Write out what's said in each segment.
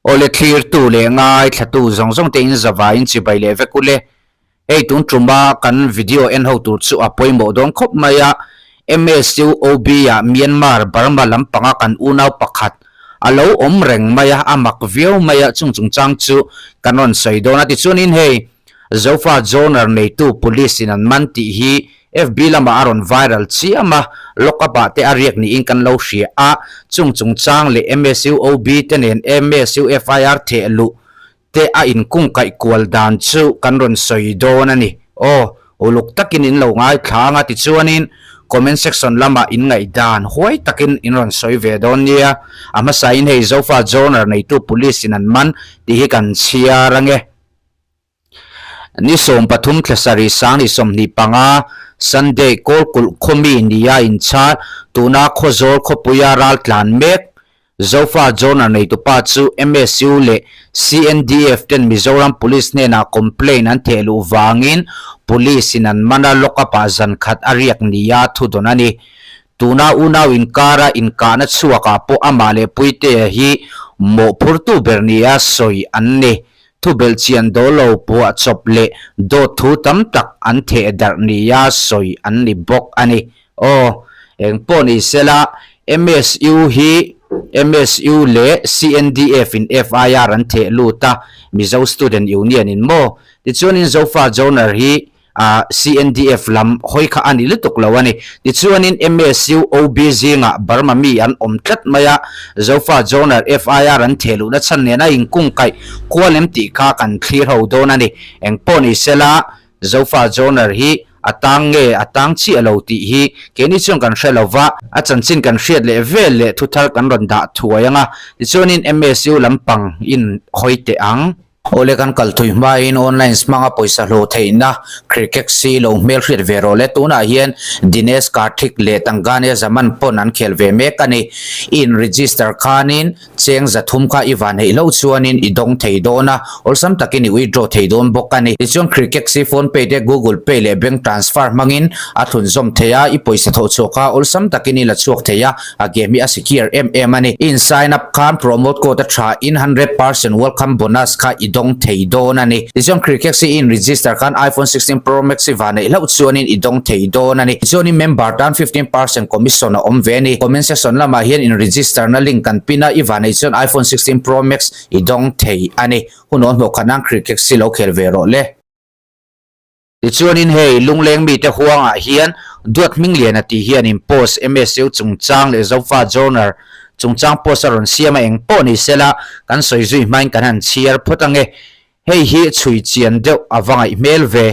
Awle thlirtu leh ngaithlatu zawng zawng te in zavaiin chibai leh vek ule. Hei tun tuma kan video en ho tur chu a pawimawh dawn khawp mai a, MSU OB ah Myanmar, Burma lampanga kan unau pakhat a lo awm reng mai a, a mak viau mai a, chung chungchang chu kan rawn sawi dawn a. Tichuanin hei Zofa Joner neitu Police in an man tih hi FB lamah a rawn viral chiam a, lock up ah te a riak niin kan lo hria a, chung chungchang leh MSU OB te nen MSU FIR theh luh te a inkungkaih kual dan chu kan rawn sawi dawn a ni. Aw, uluk takin in lo ngaithla anga tichuanin comment section lamah in ngaihdan huai takin in rawn sawi ve dawn nia. A hmasain hei Zofa Joner neitu Police in an man tih hi kan chhiar ange. Ni 13 thla sarih sang ni 25, Sunday, Kawlkulh khawmi nia inchhar, tuna Khawzawl khawpuia ral tlan mek Zofa Joner neitupa chu MSU leh CNDF ten Mizoram Police hnenah complaint an theh luh vangin Police in an man a, lock-up ah zan khat a riak nia thudawn a ni. Tuna unau inkara inkahna chhuakah pawh amah leh Puitea hi mawhphurtu ber nia sawi an ni. Thubelh chian dawl lo puah chawp leh dawt thu tam tak an theh darh nia sawi an ni bawk a ni. Aw, eng pawh ni sela, MSU hi MSU leh CNDF in FIR an theh lut a, Mizo Student Union in maw? Tichuanin Zofa Joner hi a CNDF lam hawi kha a ni lutuk lo a ni. Tichuanin MSU OB zingah Burma mi an awm tlat mai a, Zofa Joner FIR an theh luhna chhan nen a inkungkaih kual em tih kha kan thlir ho dawn a ni. Engpawh ni sela Zofa Joner hi a tang nge a tang chiah lo tih hi keini chuan kan hre lo va, a chanchin kan hriat leh vel leh thuthar kan rawn dah thuai ang a, tichuanin MSU lampang in hawi teh ang. Awle kan kal thui hmain online hmanga pawisa hlawh theihna cricket si lo hmel hriat ve rawh le. Tunah hian Dinesh Karthik leh Tangania Zaman pawn an khel ve mek a ni. I in register khanin cheng 300 kha i van heih loh chuanin i dawng thei dawn a, awlsam takin i withdraw thei dawn bawk a ni. Tichuan cricket si phone pay te Google pay leh bank transfer hmangin a thlunzawm thei a, i pawisa thawh chhuah kha awlsam takin i la chhuak thei a. A game hi a secure em em a ni. I in sign up khan promo code a tha in 100% welcome bonus kha i dawng thei dawn a ni. Tichuan Crickx hi i in register khan iPhone 16 Pro Max i va neih hlauh chuanin i dawng thei dawn a ni. Tichuan i member tan 15% commission a awm ve a ni. Comment section lamah hian in register na link kan pin a, i va neih chuan iPhone 16 Pro Max i dawng thei a ni. Hun awn hlawh khat nan Crickx hi lo khel ve rawh le. Tichuanin hei Lungleng mite huangah hian Duat Hmingliana tih hianin post MSU chungchang leh Zofa Journal chungchang post a rawn siam a eng pawh ni sela kan sawi zui hmain kan han chhiar phawt ange. Hei hi chhui chian deuh a va ngaih hmel ve.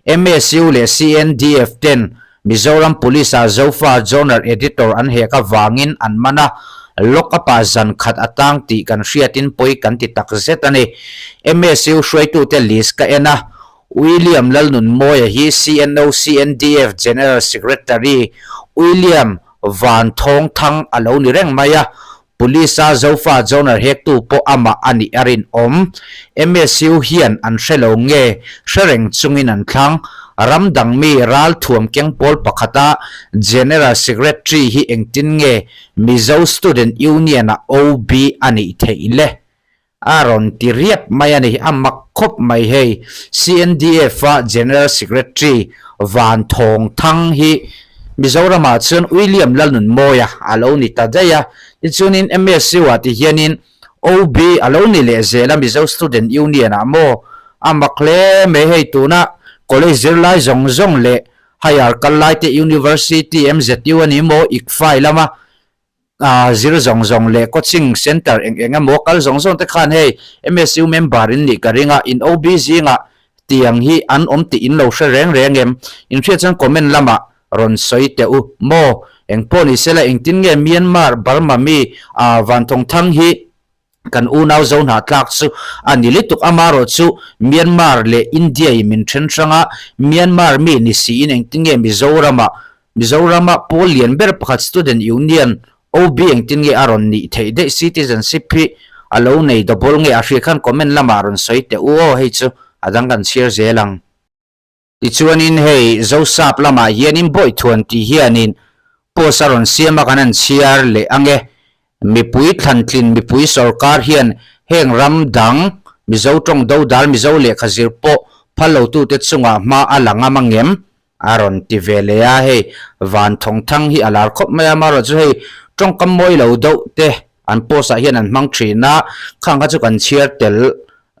MSU leh CNDF ten Mizoram Police ah Zofa Journal Editor an hek avangin an man a, lock up ah zan khat a tang tih kan hriatin pawi kan ti takzet a ni. MSU hruaitute list ka en a, William Lalnunmawia hi CNO CNDF General Secretary William Van Thawng Thang a lo ni reng mai a, Police a Zofa Joner hektu pawh amah a nih a rinawm. MSU hian an hre lo nge hre reng chungin an thlang. Ram dang mi ral thuam keng pawl pakhata General Secretary hi engtin nge Mizo Student Union-a OB a nih theih le? A rawn ti riap mai a ni, a mak khawp mai hei. CNDF a General Secretary Van Thawng Thang hi Mizoramah chuan William Lalnunmawia a lo ni ta daih a, tichuanin MSU ah ti hianin OB a lo ni leh zel a Mizo Student Union ah maw? A mak hle mai hei tuna college zirlai zawng zawng leh higher kal lai te University MZU a ni maw ICFAI lama Ah zir zawng zawng leh coaching center eng eng emaw kal zawng zawng te khan hei MSU member in nih ka ring a, in OB zingah tiang hi an awm tih in lo hre reng reng em? In hriat chuan comment lamah rawn sawi teh u maw? Eng pawh ni sela engtin nge Myanmar, Burma mi ah Vanthawngthang hi kan unau zo hna tlak chu a ni lutuk amarawh chu Myanmar leh India in min then hrang a, Myanmar mi ni siin engtin nge Mizoram ah Mizoram ah pawl lian ber pakhat Student Union OB engtin nge a rawn nih theih daih citizenship hi a lo nei double nge a hria khan comment lamah rawn sawi teh u aw hei chu a dang kan chhiar zel ang. Tichuanin hei Zosap lamah hianin Bawithuan tih hianin post a rawn siam a kan han chhiar leh ang e. Mipui thlantlin mipui sorkar hian Heng ram dang, Mizo tawng dodal Mizo lehkha zir pawh phal lotute chungah hma a la ngam angem? A rawn ti ve leh a, hei van thawngthang hi a lar khawp mai a, amaherawh chu hei tawngkam mawi lo deuh te an post ah hian an hmang thin a, khang kha chu kan chhiar tel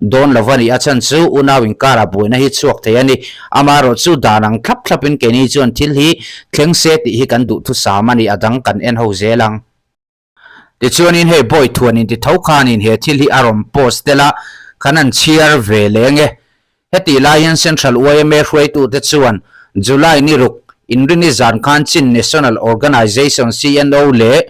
dawn lo a ni, a chhan chu unau inkar ah buaina hi chhuak thei a ni, amaherawh chu dan ang thlap thlap in keini chuan thil hi thleng se tih hi kan duhthusam a ni, a dang kan en ho zel ang. Tichuanin hei bawi thuan inti tho khanin he thil hi a rawn post tel a, kan han chhiar ve leng e. Hetih lai hian Central yma hruaitute chuan July ni ruk Inrini zan khan Chin National Organization, CNO, leh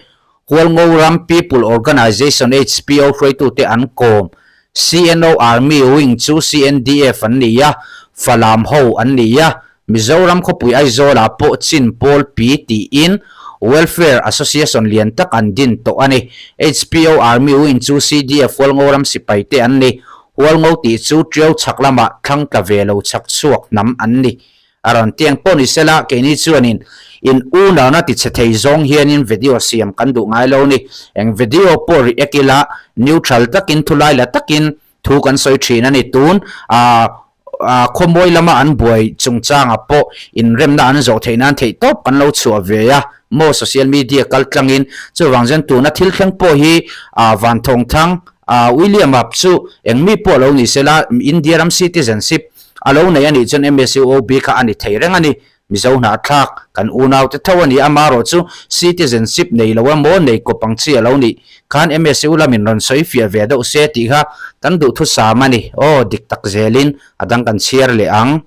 Hualngo ram People Organization, HPO, hruaitute an kawm. CNO Army Wing chu CNDF an ni a, Falam ho an ni a, Mizoram khawpui Aizawlah pawh Chin Pawl Pi tiin Welfare Association lian tak an din tawh a ni. HPO Army Wing chu CDF Hualngo ram sipai te an ni. Hualngo tih chu Tiau chhak lamah thlang tla ve lo chhak chhuak hnam an ni. A rawn tiang pawh ni sela, keini chuanin in unauna ti chhe thei zawng hianin video siam kan duh ngai lo ni. Eng video pawh react ila neutral takin thulai la takin Thu kan sawi thin a ni. Tun ah khawmawi lama an buai chungchangah pawh inremna an zawh theih nan theih tawp kan lo chhuah ve a maw social media kal tlangin. Chuvang chuan tuna thil thleng pawh hi Vanthawngthang William-a chu eng mi pawh lo ni sela India ram citizenship a lo nei a nih chuan MSUOB kha a ni thei reng a ni. Mizo hnahthlak kan unaute tho a ni a, marawh chu citizenship nei lo emaw nei kawp ang chi a lo nih khan MSU lamin rawn sawi fiah ve deuh se tih kha kan duhthusam a ni. Aw, dik tak zelin a dang kan chhiar leh ang.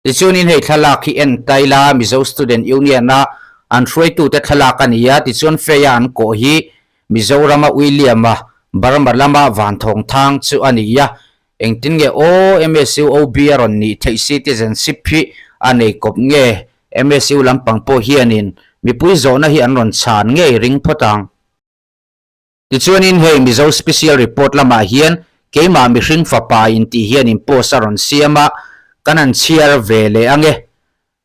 Tichuanin hei thlalak hi en ta ila, Mizo Student Union-a an hruaitute thlalak a ni a, tichuan Fei-a an kawh hi Mizorama William-a Burma lama Vanthawngthang chu a ni a, Engtin nge aw MSU OB a rawn nih theih citizenship hi a nei kawp nge MSU lampang pawh hianin mipui zawhna hi an rawn chhan ngei ring phawt ang. Tichuanin hei Mizo Special Report lamah hian keimah mihring fapa in tih hianin post a rawn siam a, kan han chhiar ve leh ange.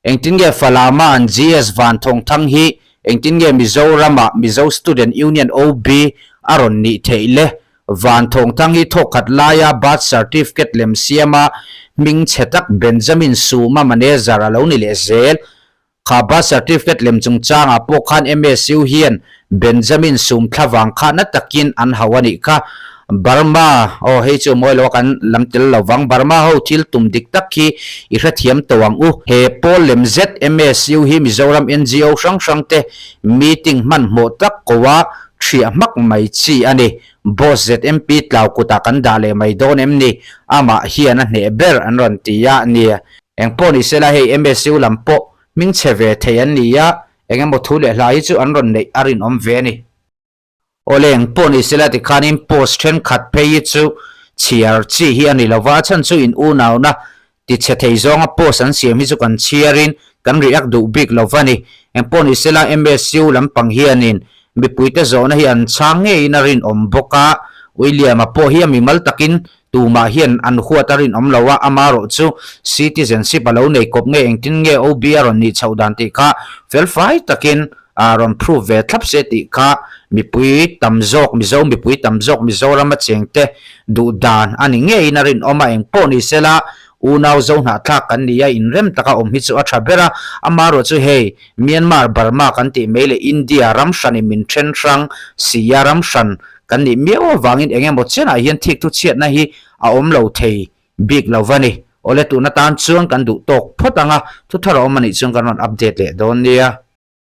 Engtin nge Falama an GS Van Thawngthang hi engtin nge Mizorama Mizo Student Union OB a rawn nih theih le? Van Thawngthang hi thawkkhat laia birth certificate lem siama hming chhe tak Benjamin Suma manager a lo ni leh zel. Kha birth certificate lem chungchangah pawh khan MSU hian Benjamin Sum thlavang kha na takin an hauh a nih kha. Burma, aw hei chu mawi lo a kan lam tel lo vang, Burma ho thil tum dik tak hi i hrethiam tawh ang u. He pawl lem zet MSU hi Mizoram NGO hrang hrang te meeting hmanhmawh tak ko a thiah hmak mai chi a ni. Boss ZMP tlau kutah kan dah leh mai dawn em ni? Amah hian a hneh ber an rawn ti a nia. Engpawh ni sela hei MSU lam pawh hmingchhe ve thei an ni a, engemaw thu leh hla hi chu an rawn neih a rinawm ve a ni. Awle eng pawh ni sela tikhanin post thenkhat phei hi chu chhiar chi hi a ni lova, a chhan chu in unauna tichhe thei zawnga post an siam hi chu kan chhiarin kan react duh bik lova ni. Eng pawh ni sela MSU lampang hianin mipuite zawhna hi an chhang ngeiin a rinawm bawk a, William-a pawh hi a mimal takin Tumah hian an huat a rinawm lo a, amarawh chu citizenship a lo nei kawp nge engtin nge OB a rawn nih chhoh dan tih kha felfai takin a rawn prove ve thlap se tih kha mipui tam zawk Mizo mipui tam zawk Mizorama chengte duh dan a ni ngeiin a rinawm a, engpawh ni sela unau zo hnahthlak kan ni a, inrem taka awm hi chu a tha ber a, amarawh chu hei Myanmar Burma kan tih mai leh India ram hranin min then hrang sia ram hran Kan nih miau avangin eng emaw chenah hian thik thu chhiatna hi a awm lo thei bik lo va ni. Awle tun atan chuan kan duh tawk phawt ang a, thu thar a awm a nih chuan kan rawn update leh dawn nia.